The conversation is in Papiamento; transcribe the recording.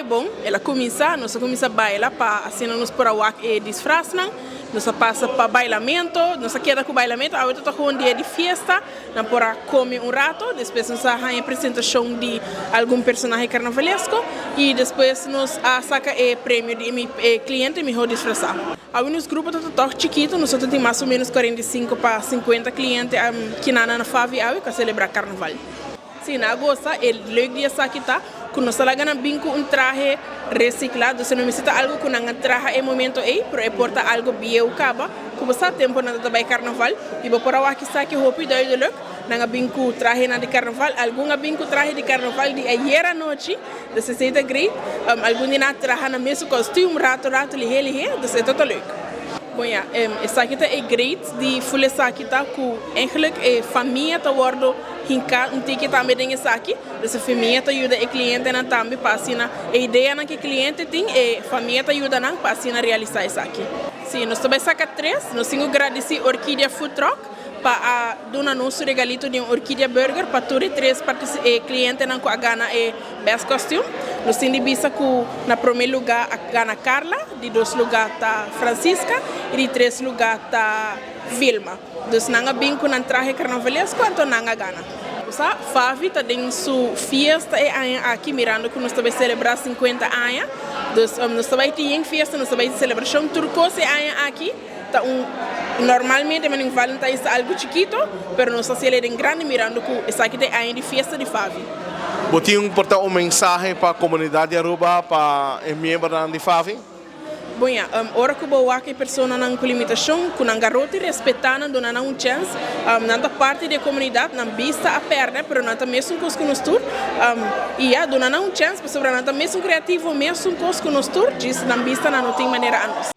Bon, el a cuminsa, nos a cuminsa baila pa asina nos por a wak e disfraznan, nos a pasa pa bailamento, nos a keda cu bailamento, awe ta gewoon un dia di fiesta, nan por a come un rato, despues nos a haña presentacion di algun personahe carnavalesco y despues nos a saca e premio di e cliente miho disfraza. Awe nos grupo ta toch chikito, nos tin mas o menos 45 pa 50 cliente kinan na FAVI awe cu a celebra carnaval. Si, nan a goza. E leuk di esaki ta cu nos ta laga nan bin cu un trahe recicla, dus no mester ta algo cu nan a traha e momento ey, pero e por ta algo bieu caba, cu bo sa tempo nan ta bay carnaval y bo por a wak esaki hopi duidelijk. Nan a bin cu trahenan di carnaval, algun a bin cu trahe di carnaval di ayer anochi, dus esey ta great. Algun di nan a traha nan mesun kostuum rato rato lihe lihe, dus e ta ta leuk. Bon ya, esaki ta e great di ful esaki ta cu eigenlijk e famia ta wordo hinká un tiki tambe den esaki. Dus e famia ta yuda e klientenan tambe pa asina e ideanan ku e kliente tin, e famia ta yuda nan pa asina realisá esaki. Sí, nos ta bai saka tres. Nos tin ku gradisí Orquídea Food Truck pa a duna nos su regalito di un Orquídea Burger pa tur e tres e klientenan ku a gana e best costume. Nos tin di bisa ku na promé lugá a gana Carla, di dos lugá ta Francisca i di tres lugá ta Vilma. Dus nan a bin ku nan trahe karnavalesko anto nan a gana. Sa, Favi ta den su fiesta e aña aki mirando ku nos ta bai selebrá 50 aña. Dus nos ta bai tin yen fiesta, nos ta bai tin selebrashon tur kos e aña aki. Ta un normalmente men Valentine's ta algu chikito, pero nos ta hasiel den grandi mirando ku esaki ta e aña di fiesta di Favi. Bo tin por ta un mensahe pa komunidat di Aruba, pa e miembronan di Favi? Bon ya, ora ku bo wak e personanan ku limitashon, ku nan garoti, respetá nan, duna nan un chèns. Nan ta parti di e komunidat, nan bista a pèrdè, pero nan ta mesun kos ku nos tur. I ya, duna nan un chèns pasobra nan ta mesun kreativo, mesun kos ku nos tur, djis nan bista nan no tin manera anos.